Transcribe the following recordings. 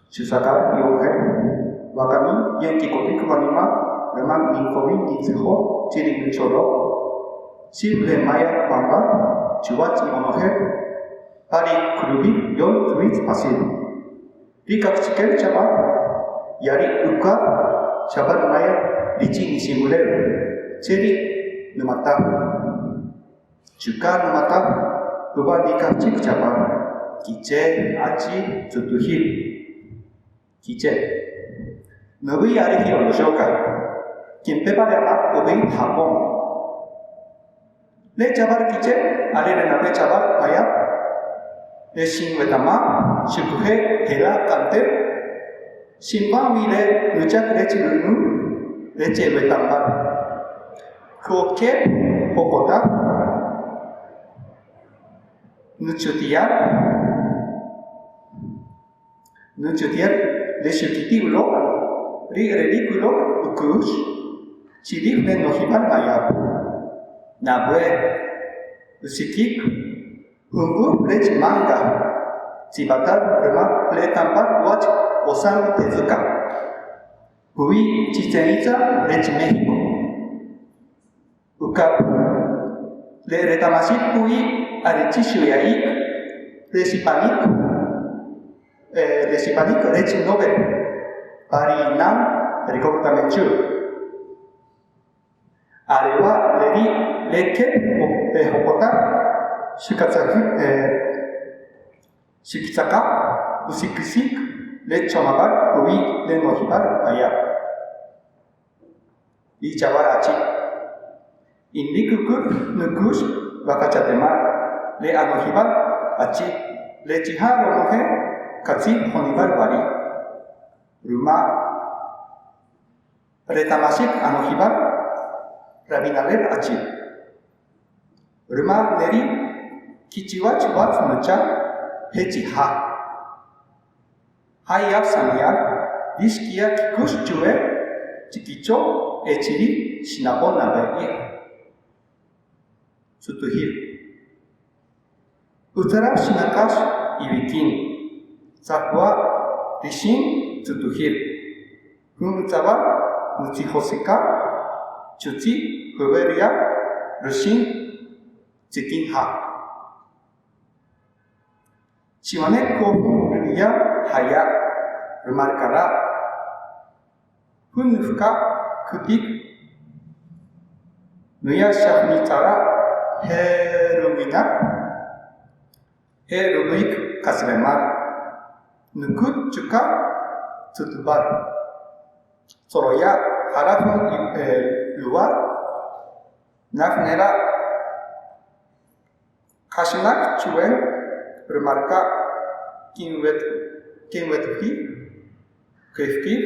Xusakar iwonojel. Wakami yen kikotik wanima ruma ninkowin nintzijoj chi ri nucholo' xil le maya b'anb'al chuwach iwonojel pa ri k'ulub'ik yol Twitz Paxil. Ri kaqchikel ch'ab'äl ya ri' ukab' ch'ab'äl maya richin Iximulew che ri numatäj. Chuqa' numatäj jub'a' nik'aj chik ch'ab'äl, K'iche', Achi, Tz'utujil. K'iche'. Nub'i' are Hiro Yoshioka, kinpe pa ri amaq' ub'i' Japón. Le ch'ab'äl K'iche' are ri nab'e ch'ab'äl mayab' le xinweta'maj xuquje' jela' k'antel xinb'an wi le nuchak rech ri rech weta'mb'al. K'o keb' joq'otaj nuchutiyal nuchutiyal le xukiti' uloq ri relik uloq uk'u'x chirij le nojib'al mayab'. Nab'e, usik'ik jun wuj rech manga tz'ib'atal rumal le eta'mb'al uwach Osamu Tezuka. Puwi' Chichen Itza rech México. Ukab', le reta'maxik puwi' are chi' xuya'ik le sipanik le sipanik rech Nobel pa ri nam Rigoberta Menchú. Are wa' le ri' le keb' joq'otaj xkitzaka usik'ixik le chomab'al puwi' le no'jib'al mayab'. Ri ch'ab'al achi. In ri kuk'ut nuk'u'x wakachatemal le ano'jib'al achi le chija ronojel qatzij jonib'al wari'. Rumal reta'maxik ano'jib'al rabinaleb' achi. Rumal ne ri' kichiwach watz nucha' je chi ja. Jayab' Samyal ri xkiya' kik'u'x chuwe chikicho' e chiri' xinapon nab'e q'ij. Tz'utujil. Utzalaj xinaq'ax iwikin, tzaqwa' rixin tz'utujil. Jun utzab'al nutzijosika chutzi' juberia ruxin tzikin ja'. Chiwane' k'o jun rub'iya' jaya' rumal kara' Jun nufka' kutik nuya' xajnitzara' je ruwinaq je rub'ik k'aslemal nuk'ut chuqa' tz'utub'al. Tzoroya' jara jun lugar naj nera' Q'axinaq chuwe rumal ka' kinwetwji q'ij q'ij,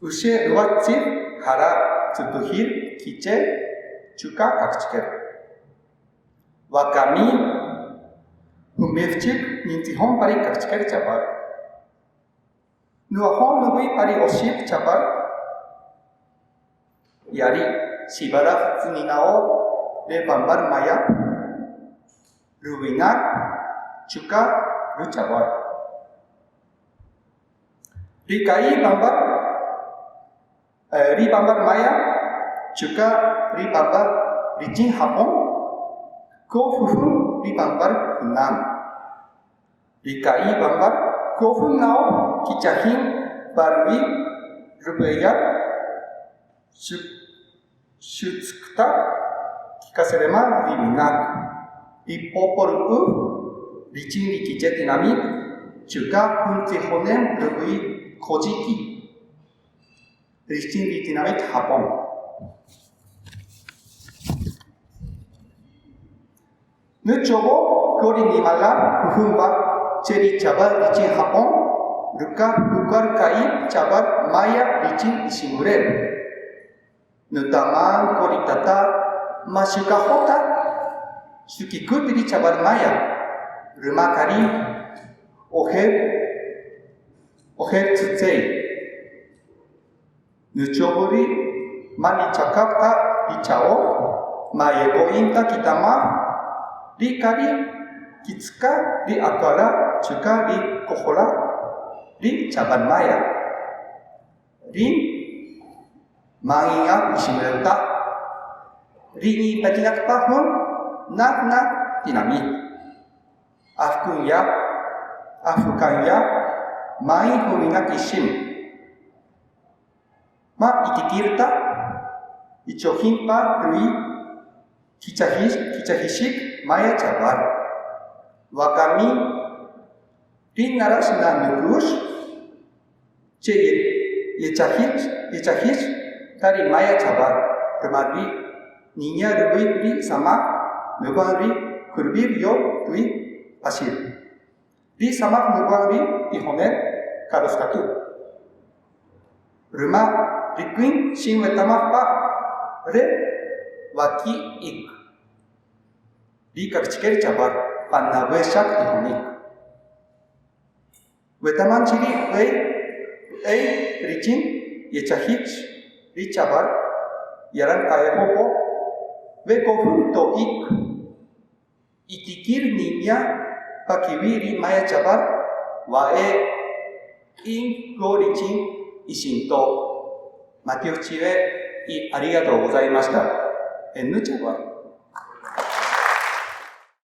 uxe' ruwach tzij jara tz'utujil K'iche' chuqa' Kaqchikel. Wakami junb'ij chik nintzijon pa ri Kaqchikel ch'ab'äl. Nwajo' nuwi' pa ri oxib' ch'ab'äl ya ri' sib'alaj tzinina'o re b'anb'al mayab', ruwinaq chuqa' ruch'ab'äl. Ri ka'i' b'anb'al ri b'anb'al maya chuqa' ri b'anb'al richin Japón k'o jujun ri b'anb'al junam. Ri ka'i' b'anb'al k'o jun na'oj kichajin pa ruwi' rub'eyal xutz'ëta kik'aslemal ri winäq, ri Popol Wuj richin ri K'iche' Tinamit chuqa' jun tzijonem rub'i' Kojiki richin ri tinamit Japón. Nuch'ob'o k'o ri nimalaj jujun wa' che ri ch'ab'äl richin Japón, rukaj juk'al ka'ib' ch'ab'äl maya richin Iximulew. Nutaman k'o ri tata' ma xukajo' ta xukiküt ri ch'ab'äl maya, ruma k'a ri' ojer ojer tzutzey. Nuch'ob'o ri' ma nichakap ta ri ch'a'oj, ma yek'o'in ta kitamaj ri k'a ri' kitzka' ri ak'wala' chuqa' ri k'ojola'. Ri ch'ab'äl maya. Rïn man in aj Iximulew ta. Rïn in petinäq pa jun näj näj tinamït. Ajkun ya', ajukan ya', man in jun winäq ixim. Ma itikïr ta ichojin pa ruwi' kichajixik maya ch'ab'äl. Wakami rïn naräx na nuk'üx che yechajïx ta ri maya ch'ab'äl, ruma ri' ninya' ruwi' ri samaj nuk'wan ri Curbir Yo Twi Paxil. Ri samaj nuk'wan ri tijonel Carlos Catu. Ruma ri kwin xinwetamaj pa re waki' ik. Ri kaqchikel ch'ab'äl pa nab'ey xak tijonïk. Wetaman chi ri b'ey b'ey richin yechajïx ri ch'ab'äl yalan qa'ejo po we k'o jun to'ïk itikïr ninya' pa kiwi' ri maya ch'ab'äl wa'e in k'o richin ixinto'. Matyox chiwe y arigato gozaimashita. En nuch'ab'äl.